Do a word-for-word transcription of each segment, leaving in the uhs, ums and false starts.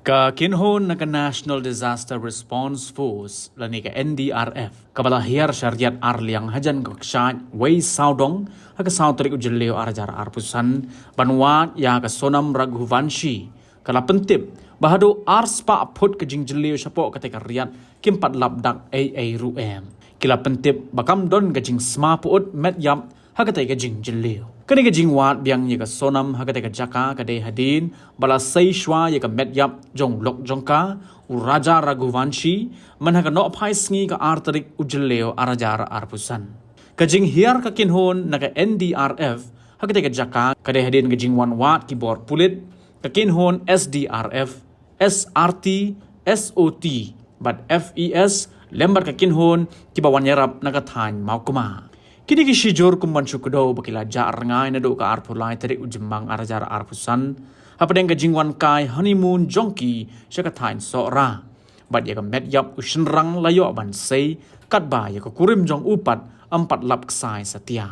Ka kynhun na ka National Disaster Response Force lane ka N D R F kaba la hiar sha Riat Arliang hajan ka kshaid wei sawdong ha ka saw tarik u Jylliew arhajar arphew san ban wad ïa ka Sonam Raghuvanshi ka la pyntip ba haduh arspah phut ka jingjylliew shapoh katei ka riat kim pat lap dak ei ei ruh em. Ki la pyntip ba kam don ka jingsma pyut met ïap ha katei ka jingjylliew. Kane ka jingwad biang ïa ka Sonam ha katei ka jaka ka dei hadien ba la sei shuwa ïa ka met ïap jong u lok jong ka, u Raja Raghuvanshi, man ha ka nohphai sngi ka ar tarik u Jylliew arhajar arphew san. Ka jinghiar ka kynhun na ka N D R F ha katei ka jaka ka dei hadien ka jingwan wad ki bor pulit, ka kynhun S D R F, S R T, S O T bad F E S lem bad ka kynhun kiba wan ïarap na ka thaiñ Mawkma. Kine ki shijur kum ban shu kdew ba ki la jah rngai naduh ka arphew lai tarik u Jymmang arhajar arphew san hapdeng ka jingwan kai honeymoon jong ki sha ka thaiñ Sohra. Bad ïa ka met ïap u shynrang la ïoh ban sei katba ïa ka kurim jong u pat ym pat lap ksai satia.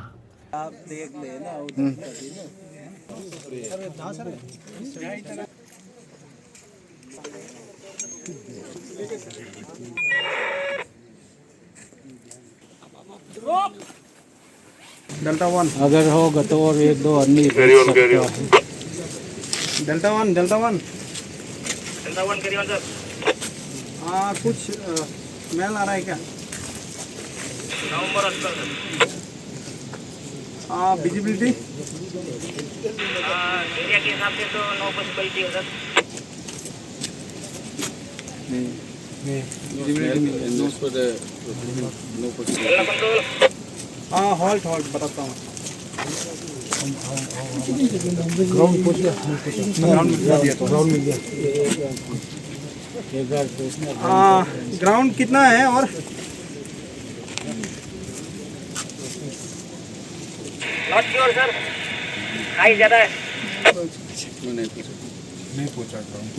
Delta one. अगर होगा तो और एक दो आदमी भेज सकता है। Delta one, delta one. Delta one, carry on sir. हाँ, कुछ स्मेल आ रहा है क्या? नवंबर अस्पताल सर। हाँ, विजिबिलिटी? एरिया के हिसाब से तो नो पॉसिबिलिटी है सर। नहीं। नहीं। No smell, no smell, no possibility. हाँ, हॉल्ट, हॉल्ट, बताता हूँ। ग्राउंड पूछ लिया, ग्राउंड मिल गया, ग्राउंड मिल गया। हाँ, ग्राउंड कितना है और? नॉट श्योर सर, हाई ज्यादा है। नहीं पूछा। नहीं पूछा ग्राउंड।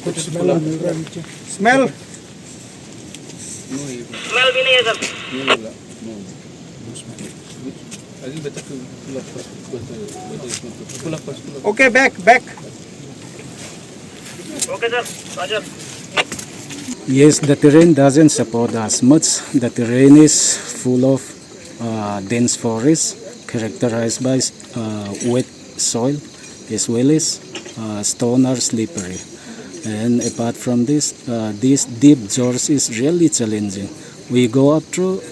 कुछ स्मेल मिल रहा है नीचे। स्मेल? स्मेल भी नहीं है सर। नहीं मिला। No। अभी बच्चा को पुल अप कर, बच्चा, बच्चा इसमें पुल अप कर, pull up. Okay, back, back. Okay sir, roger. Yes, the terrain doesn't support us much. The terrain is full of uh, dense forest characterized by uh, wet soil as well as uh, stone are slippery. And apart from this, uh, this deep gorge is really challenging. We go up to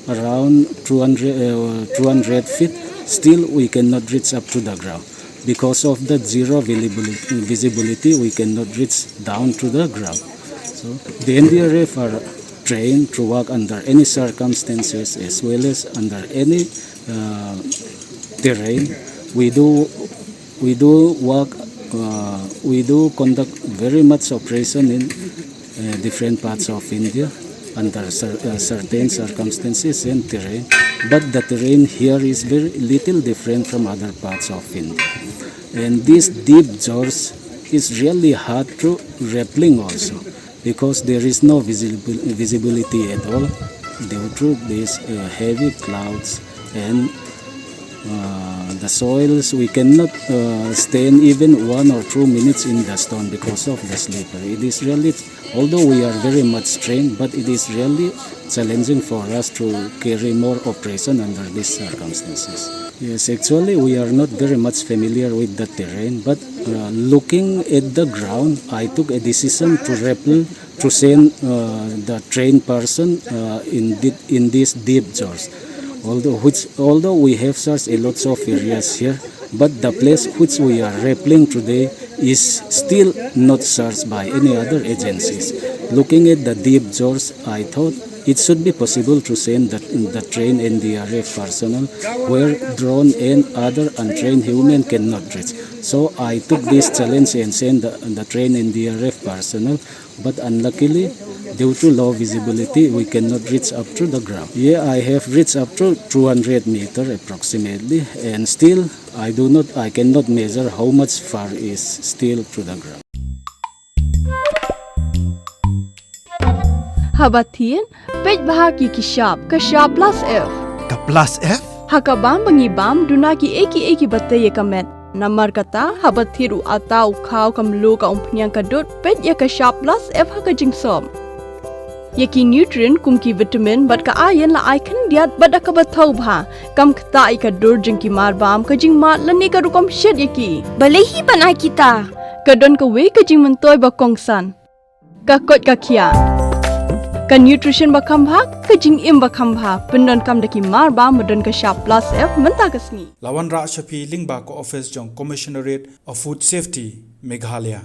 around two hundred, uh, two hundred feet, still we cannot reach up to the ground. Because of the zero visibility, visibility, we cannot reach down to the ground. So the N D R F are trained to work under any circumstances as well as under any uh, terrain. We do we do work. Uh, we do conduct very much operation in uh, different parts of India under cer- uh, certain circumstances and terrain, but the terrain here is very little different from other parts of India. And this deep gorge is really hard to rappelling also because there is no visibil- visibility at all due to these uh, heavy clouds and uh, the soils. We cannot uh, stand even one or two minutes in the stone because of the slippery. It is really, although we are very much trained, but it is really challenging for us to carry more operation under these circumstances. Yes, actually, we are not very much familiar with the terrain, but uh, looking at the ground, I took a decision to rappel to send uh, the trained person uh, in, the, in this deep gorge. Although, which, although we have searched a lots of areas here, but the place which we are rappelling today is still not searched by any other agencies. Looking at the deep gorge, I thought it should be possible to send the, the trained N D R F personnel where drone and other untrained human cannot reach. So I took this challenge and sent the, the trained N D R F personnel, but unluckily, due to low visibility, we cannot reach up to the ground. Yeah, I have reached up to two hundred meter approximately, and still I do not, I cannot measure how much far is still to the ground. Haba thin, peit bha ki ki shap, ka shap plus F. Ka plus F? Ha ka bam ba ngi bam, duna ki ei ki ei ki ba tei ïa ka met. Namar kata, haba thied u atta, u khaw, ka mluh, ka umphniang, ka dud, peit ïa ka shap plus F ha ka jingsop. Ïa ki nutrient kum ki vitamin bad ka iron la ai khyndiat bad da kaba thaw bha. Kam ktah ïa ka dur jong ki marbam, ka jingmad lane ka rukom shet ïa ki. Balei hi ban ai kita? Ka don kawei ka jingmyntoi ba kongsan. Ka koit ka khiah. Ka nutrition ba kham bha, ka jingim ba kham bha. Pyndonkam da ki marbam ba don ka shap plus F mynta ka sngi. La wanrah sha phi lyngba ka office jong Commissionerate of Food Safety, Meghalaya.